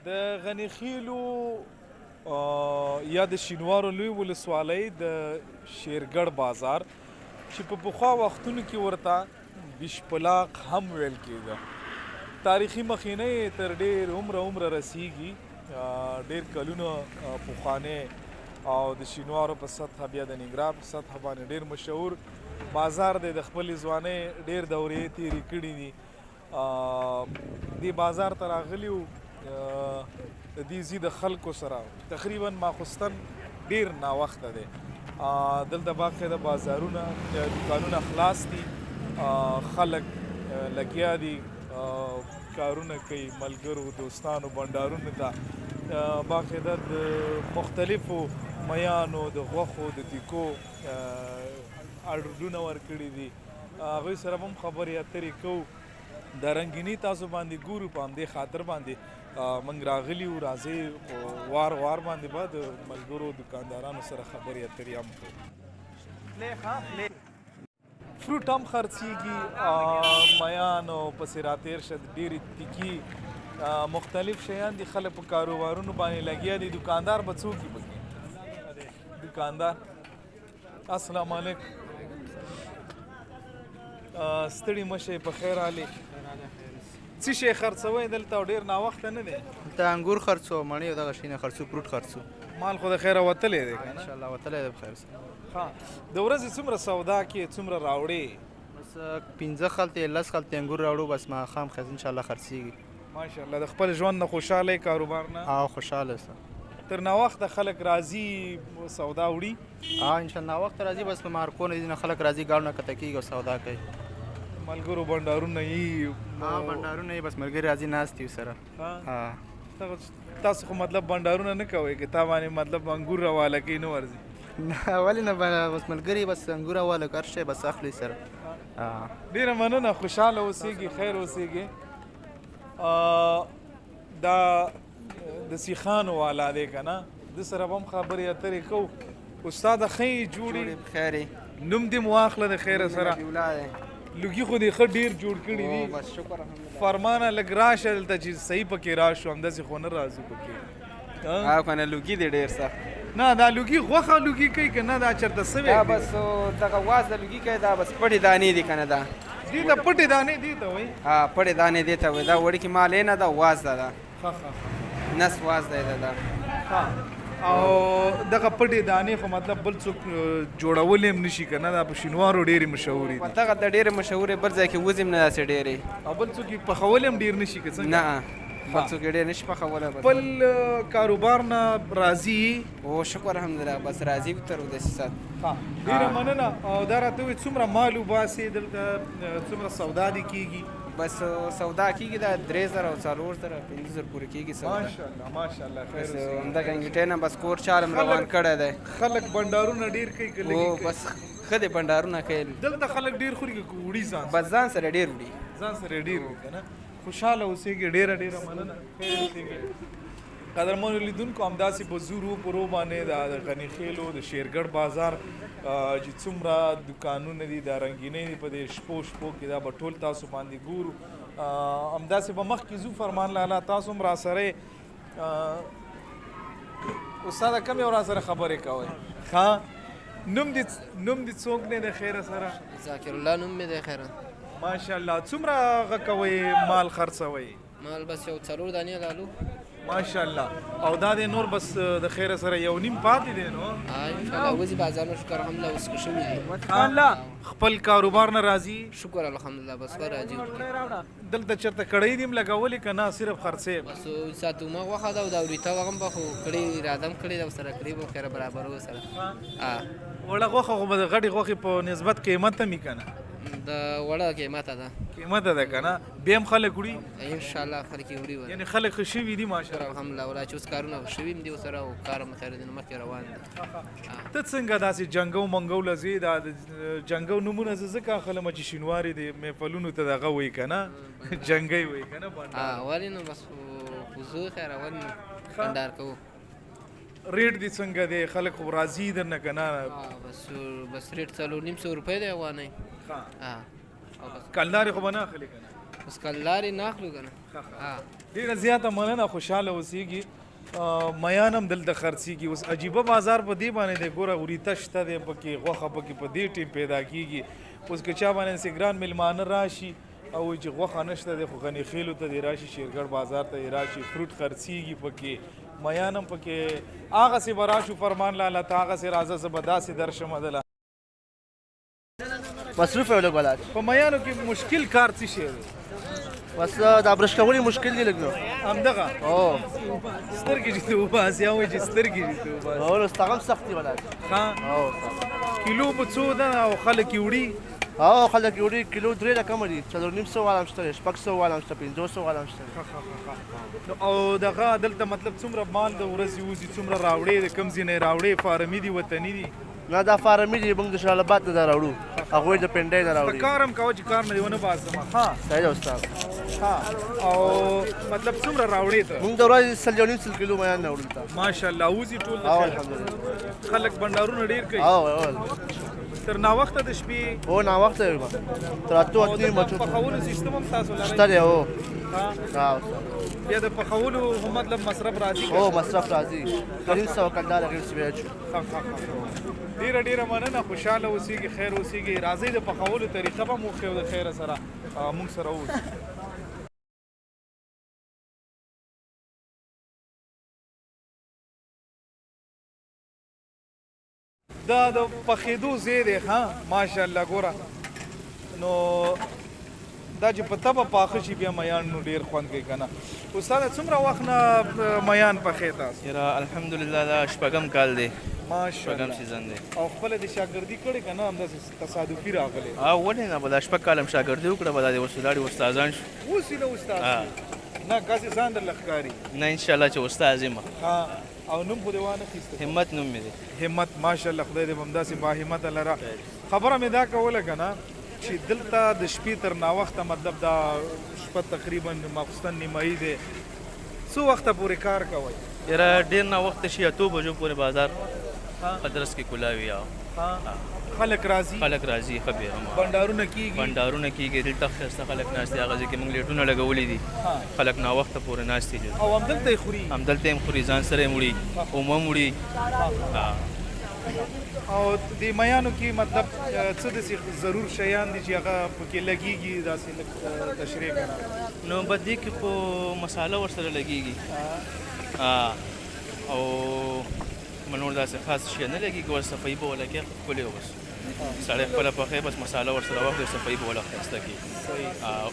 د غنیخیلو یا د شینوارو لوی ولسوالۍ د شیرګړ بازار چې په پخوا وختونو کې ورته بشپلاق هم ویل کېده، تاریخي مخینه یې تر ډېر عمره عمره رسیږي، ډېر کلونه پخوانی او د شینوارو په سطح بیا د ننګرهار په سطح باندې ډېر مشهور بازار دی. د خپلې ځوانۍ ډېر دورې تېرې کړې دي. دې بازار ته راغلي وو، د دې ځي د خلکو سره تقریبا ماخوستن ډیر ناوخته دی. دلته باقاعده بازارونه دکانونه خلاص دي، خلک لګیا دي، کارونه کوي، ملګرو دوستانو بنډارونو ته باقاعده د مختلفو میانو د غوښو د تیکو آرډرونه ورکړي دي. هغوی سره هم خبرې اترې کوو. د رنګینی تاسو باندې ګورو، په همدې خاطر باندې موږ راغلي یو. راځئ وار وار باندې به د ملګرو دکاندارانو سره خبرې اترې هم کوو. فروټ هم خرڅیږي، میان او پسې راتېر شه، ډېرې تیکي مختلف شیان دي. خلک په کاروبارونو باندې لګیا دي. دکاندار به څوک وي پکې؟ دکاندار السلام علیکم، ستړي مشه، په خیر علی. څه شی خرڅوي دلته؟ ډیر ناوخته نه دی؟ دلته انګور خرڅو، مڼې او دغه شیونه خرڅو، فروټ خرڅو. مال خو د خیره وتلی دی کنه؟ ان شاء الله وتلی دی په خیر سره. ها، د ورځې څومره سودا کې، څومره راوړې؟ بس 5 خلطې 10 خلطې انګور راوړو، بس ماښام خیر ان شاء الله خرڅیږي. ماشاءالله، د خپل ژوند نه خوشاله، کاروبار نه؟ او خوشاله سه. تر ناوخته خلک راځي، سودا وړي؟ ها، ان شاء الله ناوخته راځي، بس په مارکو نه ځینې خلک راځي، ګاډونه کته کیږي او سودا کوي. ملګرو بنډارونه یي؟ ها، بنډارونه یې، بس ملګري راځي، ناست یو سره. ها، تاسو خو مطلب بنډارونه نه کوئ که تا باندې مطلب انګور راواله کوي نه ورځي؟ نه، ولې نه، بس ملګري بس انګور راواله هر شی بس اخلي سره. ډېره مننه، خوشحاله اوسېږي، خیر اوسېږي. دا د سیخانو والا دی که نه؟ د سره به هم خبرې اترې کوو. استاد، ښه یې جوړې؟ خیر. نوم دې مو واخله د خیره سره. لوګي خو دې ښه ډېر جوړ کړي دي. بس شکر الحمدلله. فرمانه، لږ راشه دلته چې صحیح پکې راشو، همداسې خو نه راځو پکې. ها کنه، لوګي دې ډېر سخت. نه، دا لوګي غوښه لوګي کوي که نه دا چېرته سوی؟ دا بس دغه واز د لوګي کوي. دا بس پټې دانې دي کنه دا. دې ته پټې دانې دې ته وایي؟ ها، پټې دانې دې ته وایي. دا وړوکې مالې نه ده، واز ده دا. ښه ښه ښه. نس واز دی دا. ښه، او دغه پټې دانې خو مطلب بل څوک جوړولی هم نشي که نه؟ دا په شینوارو ډېرې مشهورې دي. دغه د ډېرې مشهورې، بل ځای کې وځي هم نه داسې ډېرې. او بل څوک یې پخولی هم ډېر نشي که څنګه؟ نه، بل څوک یې ډېر نشي پخولی. خپل کاروبار نه راضي؟ او شکر الحمدلله، بس راضي تر داسې سات. ښه، ډېره مننه. او دا راته ووایي، څومره مال وباسې دلته، څومره سودا دې کېږي؟ بس سودا کیږي دا 3000 او 4000 5000 پورې کیږي سودا. ماشاءالله ماشاءالله، خیر اوسې. همدغه انګیټې نه بس کور چارم روان کړی دی. خلک بنډارونه ډېر کوي که لږ؟ کوي؟ بس ښه دی، بنډارونه کوي. دلته خلک ډېر خوري که وړي ځان؟ بس ځان سره ډېر وړي. ځان سره ډېر وړي که نه؟ خوشحاله اوسېږي، ډېره ډېره مننه، خیر اوسېږي. قدرمنو لیدونکو، همداسې په زورو پرو باندې د غني خېلو د شیرګړ بازار چې څومره دکانونه دي، دا رنګینۍ دي، په دې شپو شپو کې دا به ټول تاسو باندې ګورو. همداسې به مخکې ځو. فرمان لالا، تاسو هم راسره. استاد، کوم یو راسره خبرې کوئ؟ ښه، نوم دې څوک دی د خیره سره؟ ذاکر الله نوم مې دی خیره. ماشاءالله، څومره هغه کوئ، مال خرڅوئ؟ مال بس یو څلور دانې لالو. ماشاءالله، او دا د نور بس د خیره سره یو نیم پاتې دی نو؟ ان شاء الله وځي بازار نو، شکر الحمدلله اوس ښه شوي دي. خپل کاروبار نه راضي؟ شکر الحمدلله، بس ښه راضي. دلته چېرته کړۍ دې هم لګولې که نه صرف خرڅې؟ بس ساتو ما غوښه ده او دا وریته وغم به خو کړې اراده هم کړې ده سره کړې به خیره برابرو سره. وړه غوښه خو به د غټې غوښې په نسبت قیمته مې که نه؟ د وړه قیمته ده. قیمته ده که نه؟ بیا هم خلک وړي؟ ان شاء الله خلک یې وړي. یعنې خلک ښه شوي دي ماشاءالله. الحمدلله، ولا چې اوس کارونه ښه شوي هم دي ورسره او کار هم خیر دی، نو مخکې روان دي. ته څنګه داسې جنګو منګو له ځې؟ دا د جنګو نومونه زه ځکه اخلم چې شینواري د محفلونو ته دغه وایي که نه، جنګی وایي که نه، بنډار؟ ولې نو، بس خو خیر اول بنډار کوو. ریټ دې څنګه دی؟ خلک خو راضي درنه که نه؟ بس بس ریټ 450 روپۍ دی افغانۍ. ښه، کلدارې خو به نه اخلې که نه؟ اوس کلدارې نه اخلو که نه. ډېره زیاته مننه، خوشحاله اوسېږي. میان هم دلته خرڅېږي. اوس عجیبه بازار په دې باندې دی، ګوره وریته شته دی پکې، غوښه پکې په دې ټیم پیدا کېږي. اوس که چا باندې داسې ګران مېلمانه راشي او وایي چې غوښه نشته دی، خو غني خېلو ته دې راشي، شیرګړ بازار ته دې راشي، فروټ خرڅېږي پکې، میان هم پکې. هغسې به راشو فرمان لالا ته، هغسې راځه، زه به داسې درشم دله. مصروف یو لږ ولاړ. په میانو کې مشکل کار څه شی دی؟ بس دا برش کولې مشکل دی لږ نو. همدغه او سترګې چې ته وباسې، او چې سترګې چې ته وباسې. او نو ستغم سخت دی ولاړ. ښه، او کیلو په څو ده او خلک یې وړي؟ او خلک یې وړي، کیلو 3 رقمه دي، 450 والا هم شته، 600 والا هم شته، 500 والا هم شته. ښه ښه ښه. نو او دغه دلته مطلب څومره مال د ورځې وځي، څومره راوړې، د کوم ځای نه یې راوړې؟ فارمي دي، وطني دي؟ نه، دا فارمي دي، موږ د شال آباد نه دا راوړو، هغوی د پنډۍ نه راوړي. کار هم کوه چې کار نه دې ونه باسم. ښه صحیح ده استاد. ښه، او مطلب څومره راوړې ته؟ موږ د ورځې 1.5 1.5 کیلو میان راوړو دلته. ماشاءالله، وځي ټول. او الحمدلله. خلک بنډارونه ډېر کوي. او تر ناوخته د شپې؟ او ناوخته وي، تر 8 او 8 نیمو دلته بجو پخولو سیستم هم تاسو لرئ؟ شته دی. او ښه، ها استاد. بیا د پخولو هم مطلب مصرف راځي؟ او مصرف راځي، 350 کلدار هغې پسې بیا چو. ښه ښه ښه، ډېره ډېره مننه، خوشحاله اوسېږي، خیر اوسېږي. راځئ د پخولو طریقه به مو وښیو، د خیره سره موږ سره اوسئ. دا د پخېدو ځای دی. ښه، ماشاءالله. ګوره نو دا چې په تبه پاخه شي بیا میان نو ډېر خوند کوي که نه؟ استاده، څومره وخت نه میان پخې تاسو؟ یاره الحمدلله، دا شپږم کال دی، شپږم ماشاءالله سیزن دی. او خپله د شاګردي کړې که نه همداسې تصادفي راغلی؟ او ولې نه، به دا شپږ کاله هم شاګردي وکړه، به دا د اوس ولاړې استادان شو. اوس یې نه استاد نه کاسې ځان درله ښکاري؟ نه، انشاءالله چې استاد یم. ښه، او نوم خو دې وانه خیسته؟ همت نوم مې دی. همت، ماشاءالله، خدای دې همداسې با همته لره. خبره مې دا کوله که نه چې دلته د شپې تر ناوخته، مطلب دا شپه تقریبا ماخوستن نیمایي دی، څو وخته پورې کار کوئ؟ یاره ډېر ناوخته شي، 8 بجو پورې بازار په درس کې کولاوي. او خلک راځي؟ خلک راځي، ښه بیا هم بنډارونه کیږي؟ بنډارونه کیږي، دلته ښایسته خلک ناست دي. هغه ځای کې موږ لیټونه لګولي دي، خلک ناوخته پورې ناست دي. او همدلته یې خوري؟ همدلته یې هم خوري، ځان سره یې وړي، اومه هم وړي. او د میانو کې مطلب څه داسې ضرور شیان دي چې هغه پکې لګېږي، داسې لږ تشریح کړه. نو په دې کې خو مساله ورسره لګېږي، او نور داسې خاص شی نه لګېږي. ور صفایي به ولګي ښکلې، بس سړی خپله پخوي، بس مساله ورسره واخلي، صفایي به وله ښایسته کړي،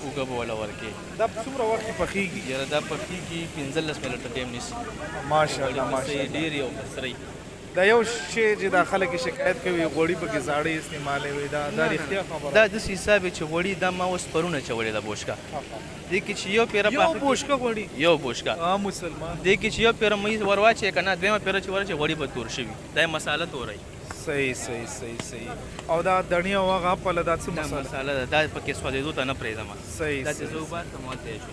اوږه به وله ورکړي. دا په څومره وخت کې پخېږي؟ یاره دا پخېږي 15 منټه ټایم نیسي. ماشاءالله ماشاءالله. ډېر یو سري. دا یو شی چې دا خلک شکایت کوي غوړي پکې زاړه استعمالوي، دا دا رښتیا خبره؟ دا داسې حساب چې غوړي دا ما اوس پرون اچولې ده بوشکه، دې کې چې یو پیره یو بوشکه غوړي، یو بوشکه مسلمان دې کې چې یو پیره مې ورواچې که نه، دویمه پیره چې ورچې غوړي به تور شوي، دا مساله توروي. صحیح صحیح صحیح صحیح. او دا دڼیا او هغه خپله دا څه مساله؟ مساله ده، دا پکې سوځېدو ته نه پرېږدم. صحیح. دا چې زه وباسم هلته یې شو،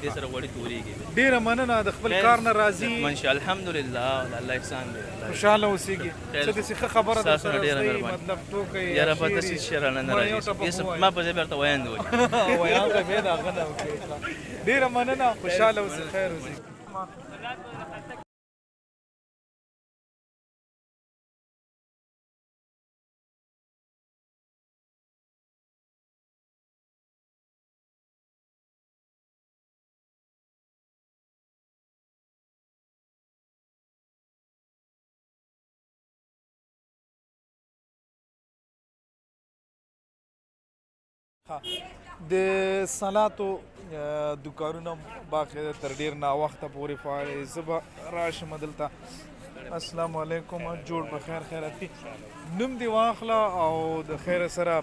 دې سره غوړي تورېږي. ډېره مننه، د خپل کار نه راضي؟ منشي الحمدلله، د الله احسان دی. خوشحاله اوسېږي. څه داسې ښه خبره ستاسو درسره نه ډېره زده مهرباني. مطلب ټوکې؟ یاره په داسې شی رانه نه راځي، ما په ځای بیرته ویاند وایي. ویاند به د هغه نه وکړي. ډېره مننه، خوشحاله اوسې، خیر اوسې. د سلاتو دوکانونه باقاعده تر ډېر ناوخته پورې فعال دي. زه به راشم دلته. السلام علیکم، جوړ په خیر؟ خیراتي. نوم دې واخله او د خیره سره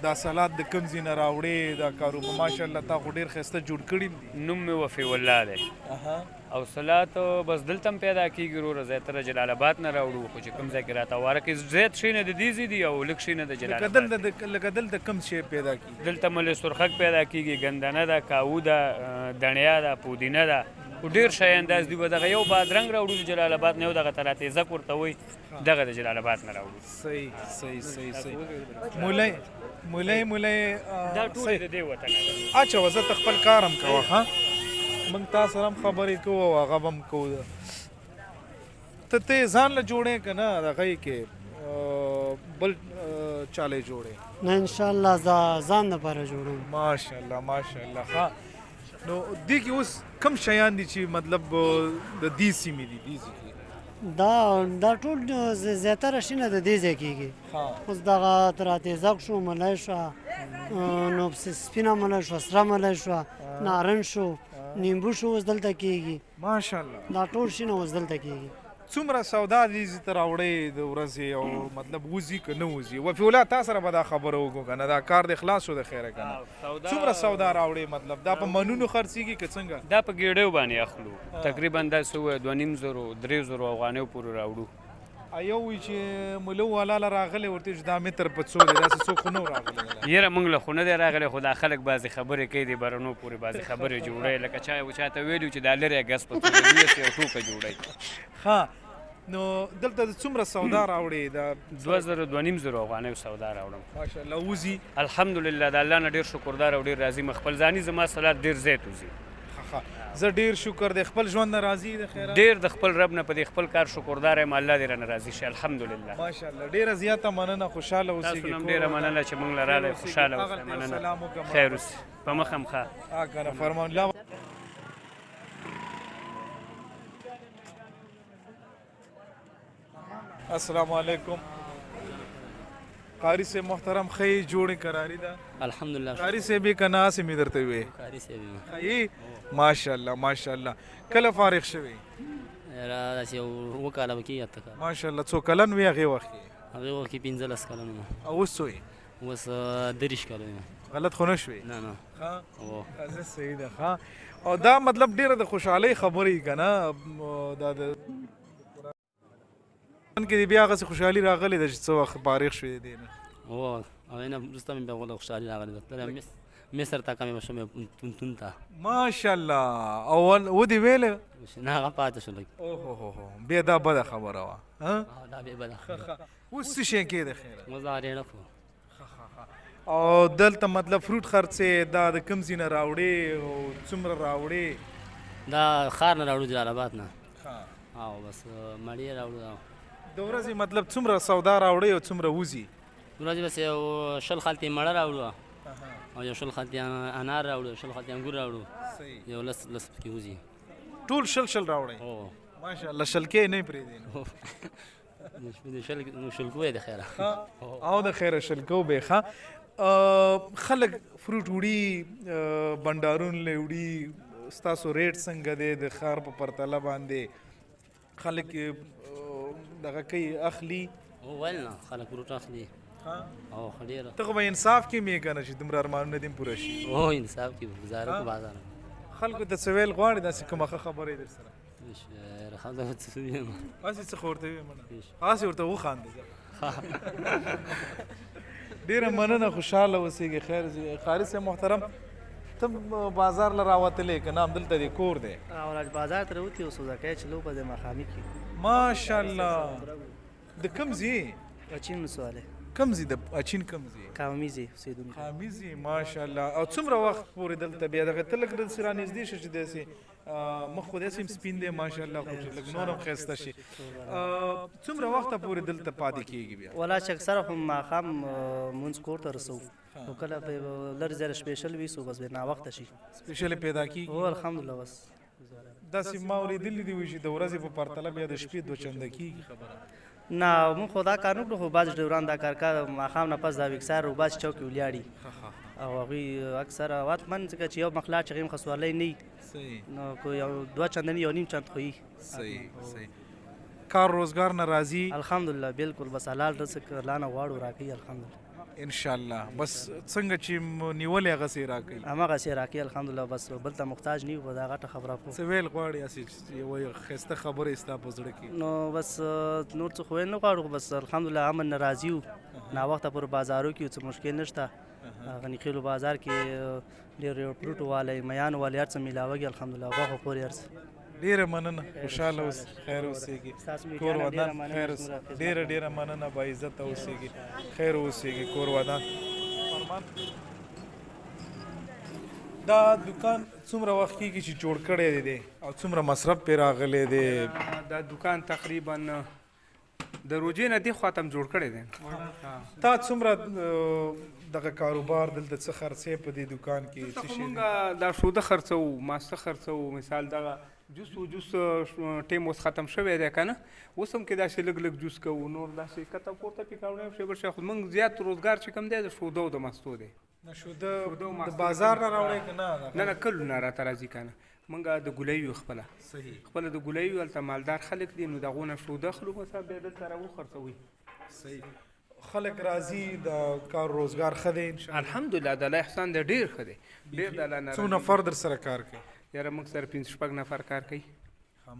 دا سلاد د کوم ځای نه راوړې؟ دا کاروبار ماشاءالله تا خو ډېر ښایسته جوړ کړي دي. نوم مې وفي الله دی، او سلات بس دلته هم پیدا کېږي وروره، زیاتره جلال آباد نه راوړو، خو چې کوم ځای کې راته واره کې زیات شی نه د دې ځای دي او لږ شی نه د جلال آباد. لکه دلته کوم شی پیدا کېږي؟ دلته ملې سرخک پیدا کېږي، ګندنه ده، کاهو ده، دڼیا ده، پودینه ده. خو ډېر شیان داسې دي، به دغه یو بادرنګ راوړو د جلال آباد نه، یو دغه تراتیزک ورته وایي، دغه د جلال آباد نه راوړو. صحیح صحیح صحیح صحیح. مولای مولای مولای، دا ټول د دې وطن ده. اچوه، زه ته خپل کار هم کوه. ښه، موږ تا سره هم خبرې کوو او هغه به هم کوو. ته ته ځان له جوړې که نه دغه یې کې بل چاله جوړې؟ نه، ان شاء الله ځان لپاره جوړوم. ماشاءالله ماشاءالله. ښه، نو دې کې اوس کم شیان دي چې مطلب د دې سیمې دي، دې ځای کې؟ دا ټول زیاتره شینه د دې ځای کېږي. اوس دغه تراتیزک شو، ملای شو، نو سپینه ملای شو، سره ملای شو، نارنج شو، نیمبو شو، اوس دلته کېږي. ماشاءالله. دا ټول شینه اوس دلته کېږي. څومره سودا دې ځای ته راوړې د ورځې، او مطلب وځي که نه وځي؟ وفي الله تا سره به دا خبره وکړو که نه، دا کار دې خلاص شو د خیره که نه؟ څومره سودا راوړې، مطلب دا په منونو خرڅېږي که څنګه؟ دا په ګېډیو باندې اخلو، تقریبا داسې ووایه 2,500 3,000 افغانیو پورې راوړو. یو وي چې ملو والا له راغلی ورته چې دا متر په څو دی، داسې څوک خو نه و راغلی؟ یاره موږ له خو نه دی راغلی، خو دا خلک بعضې خبرې کوي، د برنو پورې بعضې خبرې جوړوي، لکه چا یو چاته ویلي چې دا لرې ګس په څو دی، دوی هسې یو ټوکه جوړوي. ښه، نو دلته د څومره سودا راوړې دا؟ 2,000 2,500 افغانیو سودا راوړم. ماشاءالله، وځي؟ الحمدلله، د الله نه ډېر شکردار او ډېر راضي یم. خپل ځاني زما سلاد ډېر زیات وځي. ښه، زه ډېر شکر دی، خپل ژوند نه راضي د خیره؟ ډېر د خپل رب نه په دې خپل کار شکردار یم، الله دې رانه راضي شي، الحمدلله. ماشاءالله، ډېره زیاته مننه، خوشحاله اوسېږئ. تاسو نه هم ډېره مننه چې موږ له راغلئ، خوشحاله اوسئ، مننه، خیر اوسئ، په مخه هم ښه. که نه فرمان الله. السلام علیکم قاری صاحب محترم، ښه جوړې قراری ده؟ الحمدلله. قاری صاحب یې که نه هسې مې درته وې؟ قاری صاحب یم. ښه، ماشاءالله ماشاءالله. کله فارغ شوې؟ یاره داسې یو 7 کاله به کېږي، 8 کاله. ماشاءالله. څو کلن وې هغې وخت کې؟ هغې وخت کې 15 کلن وم. او اوس څو یې؟ اوس 23 کاله یم. غلط خو نه شوې؟ نه نه. ښه، زه صحیح ده. ښه، او دا مطلب ډېره د خوشحالۍ خبرې که نه، دا د کې بیا هغسې خوشحالي راغلې ده چې څه وخت فارغ شوې دې نه؟ هو، هغې نه وروسته مې بیا غوله خوشحالي راغلې ده. تللی مصر ته، کمې شوم تونتون ته. ماشاءالله، اول و دې ویل؟ نه، هغه پاتې شو لږ. اوهو هو هو، بیا دا بده خبره وه. دا بیا بده خبره. اوس څه شی کې د خیره؟ اوس دا رېړه خو. او دلته مطلب فروټ خرڅې، دا د کوم ځای نه راوړې او څومره راوړې؟ دا ښار نه راوړو، جلال آباد نه. او بس مړې راوړو. دا د ورځې مطلب څومره سودا راوړې او څومره وځي؟ د ورځې بس یو 20 خلتې مړه راوړو، او یو 20 خلتې انار راوړو، 20 خلتې انګور راوړو، یو 10 10 پکې وځي. ټول 20 20 راوړئ؟ ماشاءالله، شلکې نه پرېږدي؟ نو شلکو یې د خیره. او د خیره شلکو به. ښه، خلک فروټ وړي، بنډارون له وړي، ستاسو ریټ څنګه دی د ښار په پرتله باندې؟ خلک دغه کوي، اخلي؟ ویل نه، خلک فروټ اخلي. او ښه ډېره. ته خو به انصاف کې مې که نه چې دومره ارمانونه دې پوره شي؟ هو، انصاف کې ګزاره کو بازار. خلکو ته څه ویل غواړې، داسې کومه ښه خبره یې در سره؟ خلکو ته څه ووایم؟ هسې څه خو ورته ووایه منه، هسې ورته وخانده. ډېره مننه، خوشحاله اوسېږئ، خیر اوسېږئ. قاري صاحب محترم، ته بازار له راوتلې که نه همدلته دې کور دی؟ او بازار ته راوتي اوس ځکه چې لوبه د ماښامي کې. ماشاءالله، د کوم ځای؟ اچین ولسوالۍ. کوم ځای د اچین کوم ځای؟ قومي ځای اوسېدونکی. قومي ځای، ماشاءالله. او څومره وخت پورې دلته بیا دغه ته لږ داسې رانږدې شه چې داسې مخ خو داسې هم سپین دی ماشاءالله، خو چې لږ نور هم ښایسته شي. څومره وخته پورې دلته پاتې کېږي بیا؟ ولا چې اکثره خو ماښام مونځ کور ته رسوو، نو کله به لږ زیات سپیشل وي، سو بس بیا ناوخته شي. سپیشل پیدا کېږي؟ هو الحمدلله. بس داسې ما اورېدلي دي وایي چې د ورځې په پرتله بیا د شپې دوه چنده کېږي خبره. نه، موږ خو دا کار نه کړو، خو بعضې ډریوران دا کار کوي، ماښام نه پس دا ویکسار وباسي چوک کې ولاړي، او هغوی اکثره حتما ځکه چې یو مخ لاړ چې هغې هم ښه سوارلۍ نه وي، نو که یو دوه چنده نه یو نیم چند خو وي. صحیح صحیح. کار روزګار نه راضي؟ الحمدلله بالکل، بس حلال رزق الله نه غواړو راکوي الحمدلله. ان شاء الله، بس څنګه چې نیولې هغسې یې راکوي؟ هماغسې یې راکوي الحمدلله، بس بل ته محتاج نه یو، دا غټه خبره. څه ویل غواړې هسې یوه ښایسته خبره یې ستا په زړه کې؟ نو بس نور څه خو ویل نه غواړو، بس الحمدلله امن نه راضي یو، ناوخته پر بازارو کې څه مشکل نشته. غني خېلو بازار کې ډېر یو فروټو والی، میانو والی، هر څه میلاوږي الحمدلله، غوښه پورې هر څه. ډیره مننه، خوشاله اوسئ، خیر اوسېږي، کور ودان، خیر اوسئ. ډیره ډیره مننه، با عزت اوسېږي، خیر اوسېږي، کور ودان. فرمان، دا دکان څومره وخت کیږي چې جوړ کړی دی او څومره مصرف پرې راغلی دی؟ دا دکان تقریبا د روجې نه دې خواته هم جوړ کړی دی. تا څومره دغه کاروبار دلته څه خرڅې په دې دکان کې؟ دلته څه خو شی مونږ دی؟ دا شوده خرڅوو، ماسته خرڅوو، مثال دغه جوس و جوس ټیم اوس ختم شوی دی که نه، اوس هم کې داسې لږ لږ جوس کوو، نور داسې کته پورته پیکاوړی هم شی بل شی، خو مونږ زیات روزګار چې کوم دی د شودو او د مستو دی. نه، شوده د بازار نه راوړی که نه؟ نه نه، کلو نه راته راځي که نه، مونږ د ګولۍ یو خپله خپله د ګولۍ یو، هلته مالدار خلک دي، نو د هغو نه شوده اخلو، مثلا بیا دلته راوخرڅوي. صحیح، خلک راځي، د کار روزګار ښه دی ان شاء الله؟ الحمدلله، د الله احسان دی، ډېر ښه دی، ډېر د الله نه. څو نفر در سره کار کوي؟ یاره موږ سره 5 شپږ نفر کار کوي.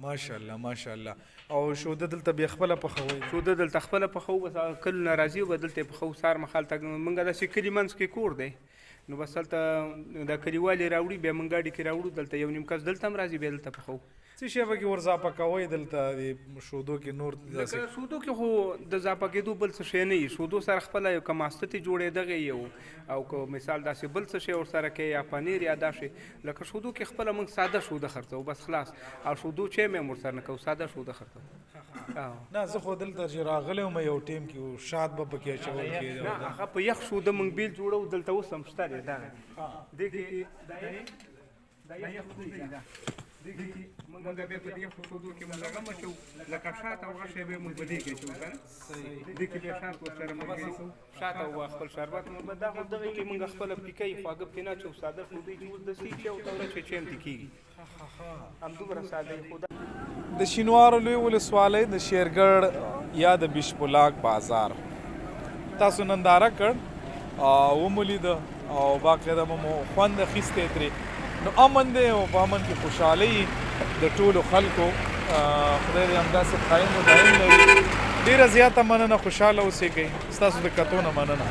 ماشاءالله ماشاءالله. او شوده دلته بیا خپله پخوئ؟ شوده دلته خپله پخوو، بس هغه کلو نه راځي او دلته یې پخوو. سهار مهال ته موږ داسې کلي منځ کې کور دی، نو بس هلته دا کلیوال یې راوړي، بیا موږ ګاډي کې راوړو دلته، یو نیم کس دلته هم راځي، بیا دلته پخوو. څه شی پکې ورزاپه کوئ دلته دې شودو کې نور داسې؟ لکه شودو کې خو د ضافه کېدو بل څه شی نه وي، شودو سره خپله یو که ماسته ترې جوړې دغې یو او که مثال داسې بل څه شی ورسره کوې یا پنیر یا دا شی، لکه شودو کې خپله موږ ساده شوده خرڅوو بس خلاص، او شودو چای مې هم ورسره نه کوو، ساده شوده خرڅوو. نه، زه خو دلته چې راغلی وم یو ټیم کې شات به پکې اچول کېده. نه، هغه په یخ شوده موږ بېل جوړوو، دلته اوس هم شته دی، دغه دی، دې کې دا یخ شوده ده، دې کې موږ بیا په دې یخو شودو کې موږ هغه مچوو، لکه شات او هغه شی بیا موږ په دې کې اچوو که نه، دې کې بیا شات ورسره ملګري کوو، شات او خپل شربت موږ دا خو دغه کې موږ خپله پیکه خواږه پکې نه اچوو، ساده شودې چې اوس د سي چې او توره چې چای هم ترې کېږي، همدومره ساده یې خو دا. د شینوارو لوی ولسوالۍ د شیرګړ یا د بیشبولاک بازار تاسو ننداره کړ او ومو لید او باقاعده مو خوند اخیستی ترې. نو امن دی او په امن کې خوشحالي د ټولو خلکو، خدای دې همداسې قایم او دایم لري. ډېره زیاته مننه، خوشحاله اوسېږئ، ستاسو د کتو نه مننه.